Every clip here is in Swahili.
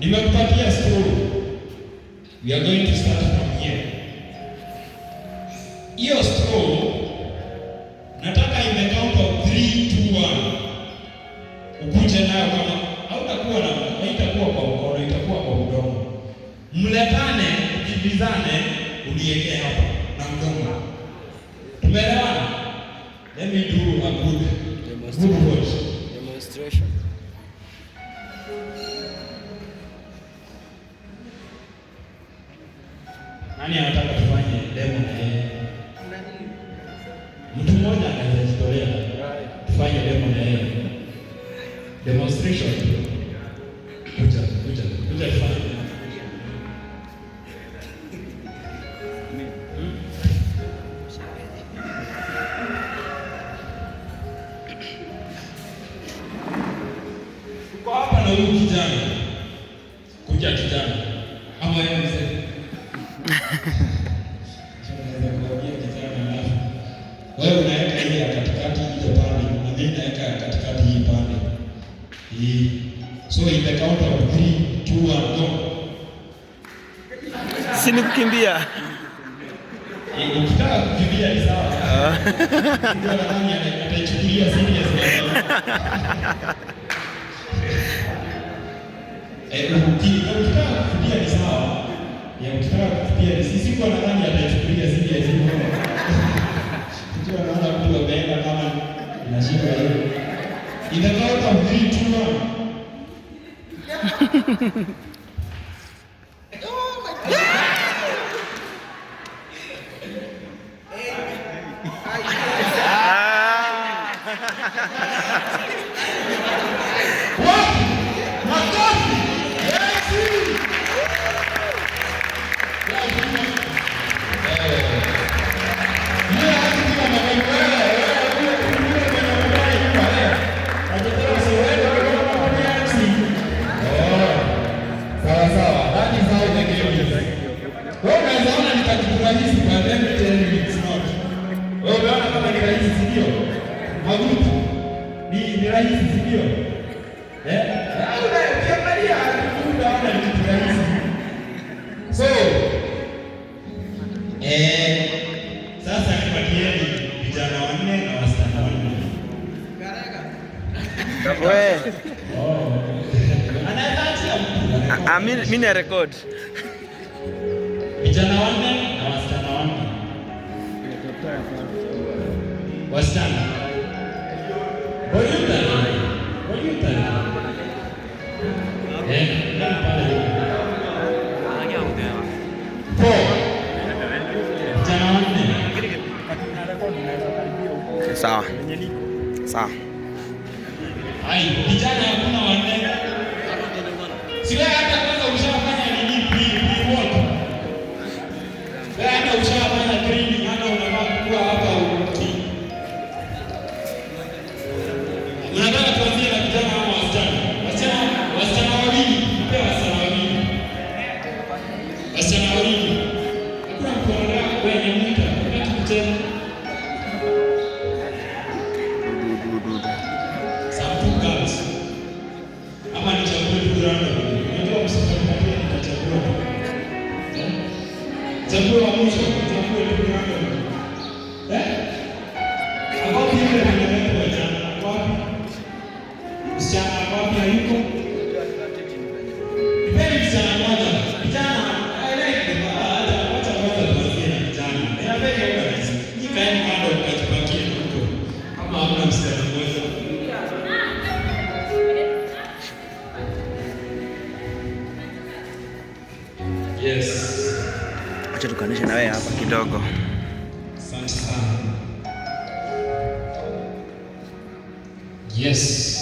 Nimekupatia straw. We are going to start from here. Hiyo straw nataka in the count of 3 2 1 ukuje nayo, kama hautakuwa na, haitakuwa kwa mkono, itakuwa kwa mdomo. Mletane, kimbizane, uniwekee hapa na mdomo. Tumeelewana? Let me do a good watch. Demonstration. Nani anataka tufanye demo na yeye? Mtu mmoja anaweza jitolea tufanye demo na yeye. Demonstration. Kuja, kuja, kuja tufanye demonstration. Tuko hapa na huyu kijana. Kuja kijana. Ama wewe mzee. Tunaweza kuambia kijana alafu wewe unaweka ile ya katikati ile pande na mimi naweka ya katikati hii pande. Hii. So in the count of 3 2 1 go. Si ni kukimbia. Eh, ukitaka kukimbia ni sawa. Ndio nadhani ataichukulia serious. Eh, ukitaka kukimbia ni sawa. Ya ukitaka kukimbia ni sisi kwa nadhani ataichukulia serious hivyo. Unajua naona mtu ameenda kama inashika hiyo. In the count of 3 2 1. Ah. What? Makofi! Yes! Eh. Yeye hakupiga makofi wewe, wewe, wewe mwenye umefurahi kwa wewe. Akitaka si wewe wewe unapiga MC. Oh. Sawa sawa. That is how the game is. Wewe unaweza ona ni kitu rahisi, but let me tell you it's not. Wewe unaona kama ni rahisi, si ndio? Magutu. Ni rahisi, si ndio? Eh? Au ukiangalia unaona ni kitu rahisi. So, sasa nipatieni vijana wanne na wasichana wanne. We. Oh. Anaweza achia mtu. Ah, mi na record. Vijana wanne na wasichana wanne. Wasichana. Voluntary. Voluntary. Eh, nani pale? Four. Vijana wanne. Sawa. Sawa. Ai, vijana hakuna wanne. Si wewe hata kwanza ushafanya nini pre work. Wewe hata ushafanya training, hata unafaa kukua hapa uki. Unataka tuanzie na vijana ama wasichana? Wasichana, wasichana wawili, nipe wasichana wawili. Wasichana wawili. Hakuna mtu anataka wewe Nyamwita, unataka kucheza. Some two girls. Ama nichague tu random. Unajua msiponipatia nitachagua tu. Eh? Chague wa mwisho, chague tu random. Eh? Ako wapi yule mwenye wetu wa jana? Ako wapi? Msichana ako wapi, hayuko? Nipeni msichana mmoja. Vijana, I like them. Ah, acha acha kwanza tuanzie na vijana. They are very organized. Nyinyi kaeni kando mkajipakie huko. Kama hamna msichana mmoja. Yes. Acha tukanishe na wewe hapa kidogo. Asante sana. Yes.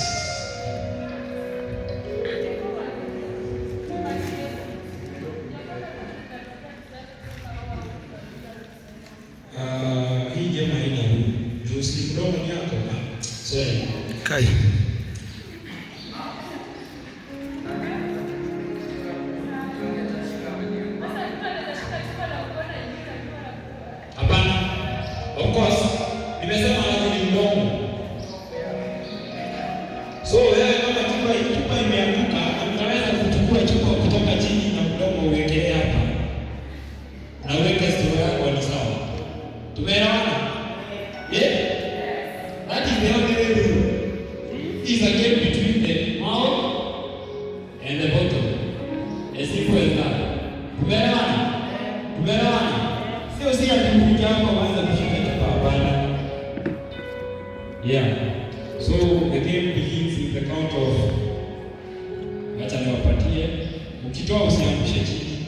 Hii game haina huyu. Juu si mdomo ni yako. Ah, sorry. Kai. Hapana. Of course. Nimesema aje ni mdomo. And the bottle. As simple as that. Tumeelewana? Tumeelewana? Sio si ati mfike hapo kwanza kushika chupa, hapana. Yeah. So the game begins in the count of, acha niwapatie. Ukitoa usiangushe chini.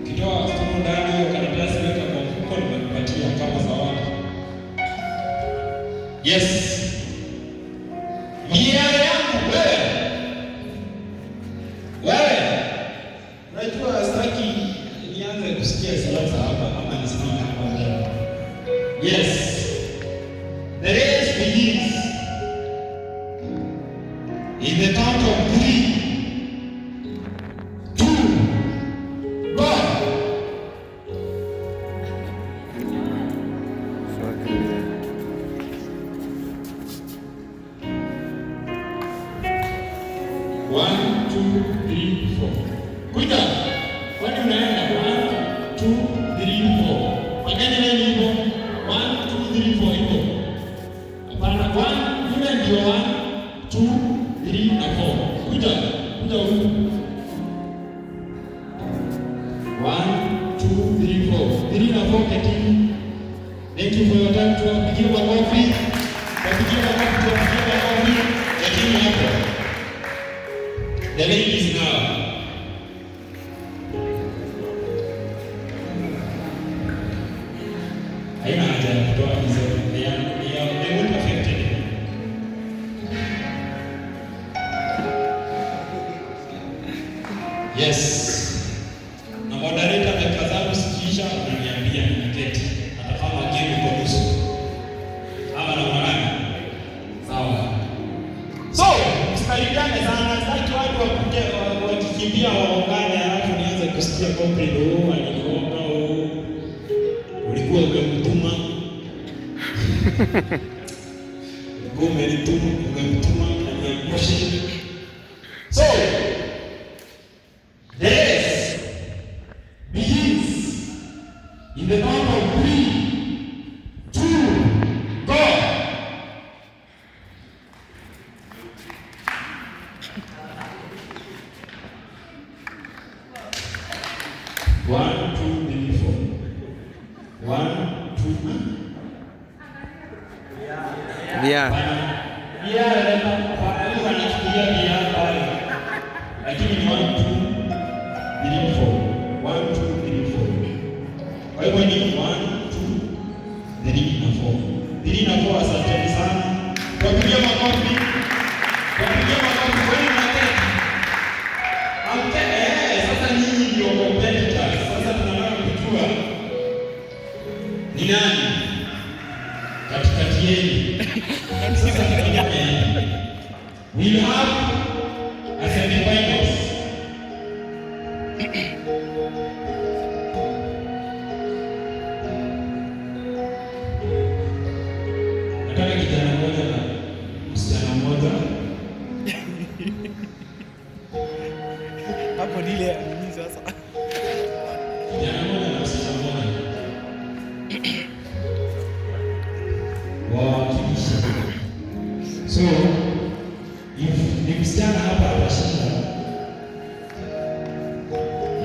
Ukitoa stumu ndani, hiyo karatasi weka kwa mfuko, nimekupatia kama zawadi. Yes. Miale yangu wewe. Wewe. Unajua sitaki nianze kusikia siasa hapa ama nisimame hapa mbele. Yes. The race begins in the count of three, two, one. One, two, three, four. Kuja. Kwani unaenda? One, two, three, four. Pangeni nini hivyo? One, two, three, four hivyo. Hapana, one, yule ndio one, two, three na four. Kuja. Kuja huku. One, two, three, four. Three na four, ketini. Thank you for your time. Tuwapigie makofi. Tuwapigie makofi, tuwapigie makofi. Ketini hapo. The ladies now. Haina haja ya kutoa hizo. They won't affect anything. Yes. Na moderator, dakika zangu zikiisha unaniambia niketi. Hata kama game iko nusu. Ama namna gani? Sawa. So, msikaribiane sana, sitaki watu wakuje wakikimbia waongane alafu nianze kusikia complain, "Oh, alinigonga, oh. Ulikuwa umemtuma. Ulikuwa umenituma, umemtuma aniangushe." So, the race begins in the count of three, two, go. One, two, three, four. One, two, Yeah. Yeah, huyu anachukulia VR pale. Lakini ni one, two, three, four. One, two, three, four. Kwa hivyo ni one, two, three na four. Three na four, asanteni sana. Tuwapigie makofi. Tuwapigie makofi. Kwani mnaketi? Hamketi? Eh, sasa nyinyi ndio competitors. Sasa tunataka kujua ni nani katikati yenu. Sasa tutafanya hivi. We'll have a semi-finals. Nataka kijana mmoja na msichana mmoja. Hapo ni ile ya nini sasa? Kijana mmoja na msichana mmoja wawakilishe. So if ni msichana hapa atashinda,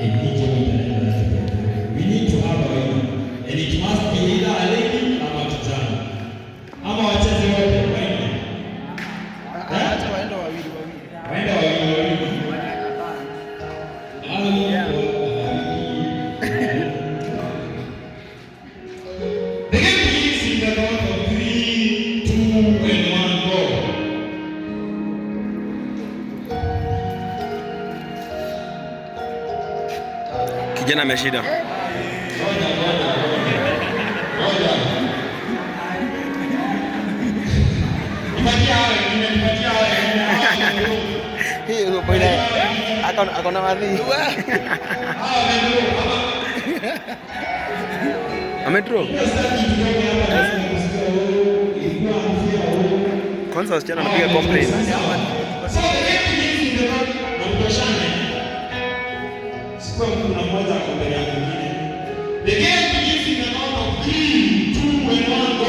eh, hii game itaenda aje by the way? We need to have a winner and it must be either a lady ama kijana ama wacheze wote wanne. Eh? Acha waende wawili wawili. Waenda wawili wawili. Au wawili. The game begins in the count of three, two, and one, go. Kijana ameshinda. Ngoja, ngoja, ngoja. Ngoja. Nipatie hao wengine, nipatie hao wengine. Hao wengine. Hii uko ile akona akona madhi. Hao wengine, ama Amedraw. sitaki tutoke hapa na kusikia, "Oh, ilikuwa unfair, oh." Kwanza wasichana wanapiga complain. So the game begins in the count na mtoshane. Sikuwa kuna mmoja ako mbele ya mwingine. The game begins in the count of three, two, and one, go.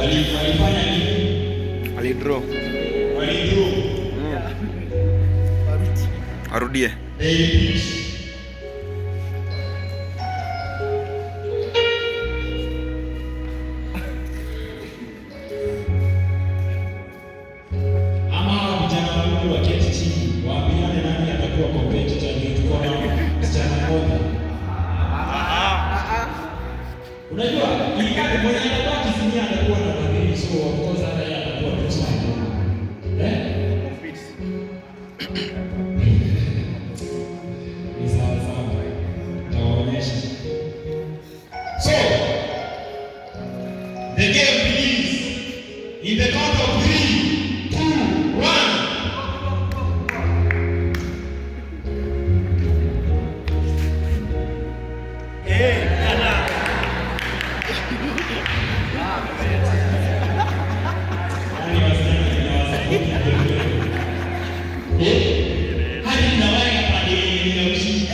Walifanya nini? Alidraw. Walidraw. Arudie. They repeat. Ama hawa vijana wawili waketi chini waambiane nani atakuwa competitor, ndio tuko na msichana mmoja. Unajua, ilikuwa mwenye atabaki sinia atakuwa na badili, so of course hata yeye atakuwa tu sawa. Eh? Ni sawa sawa. Tawaonyesha. So, the game begins in the count of 3, 2, 1. Yaani wasichana ninawasupport kweli kweli. Eh? Hadi ninaweka pande yenye nina ushindi.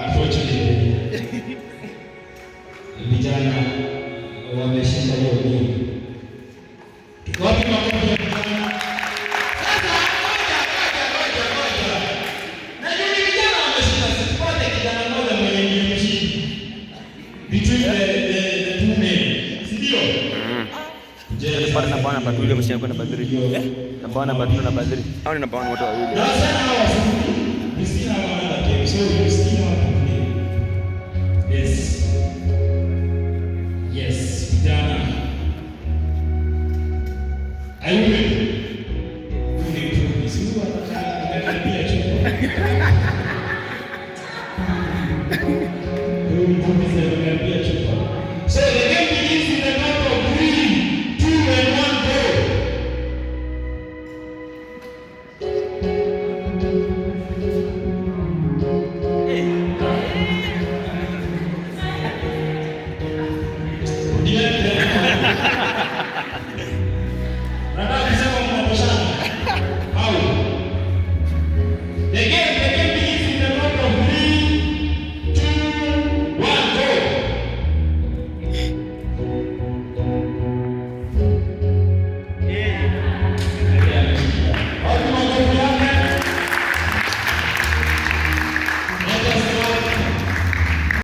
Unfortunately, vijana wameshinda hiyo game. Wapi makofi ya vijana? Sasa ngoja, ngoja, ngoja, ngoja. Na nini vijana wameshinda? Sipate kijana mmoja mwenye ndiye mshindi between the two men. Si ndio? Pale namba 1 namba 2 ile msichana namba 3. Namba 1 namba 2 namba 3. Hao ni namba 1 wote wawili. Na wasichana hawa wafupi, we still have another game, so you still have to play. Yes. Yes, vijana. Are you ready? Huyu ni mfupi, si huyu atakaribia chupa. Huyu mfupi si atakaribia chupa. So the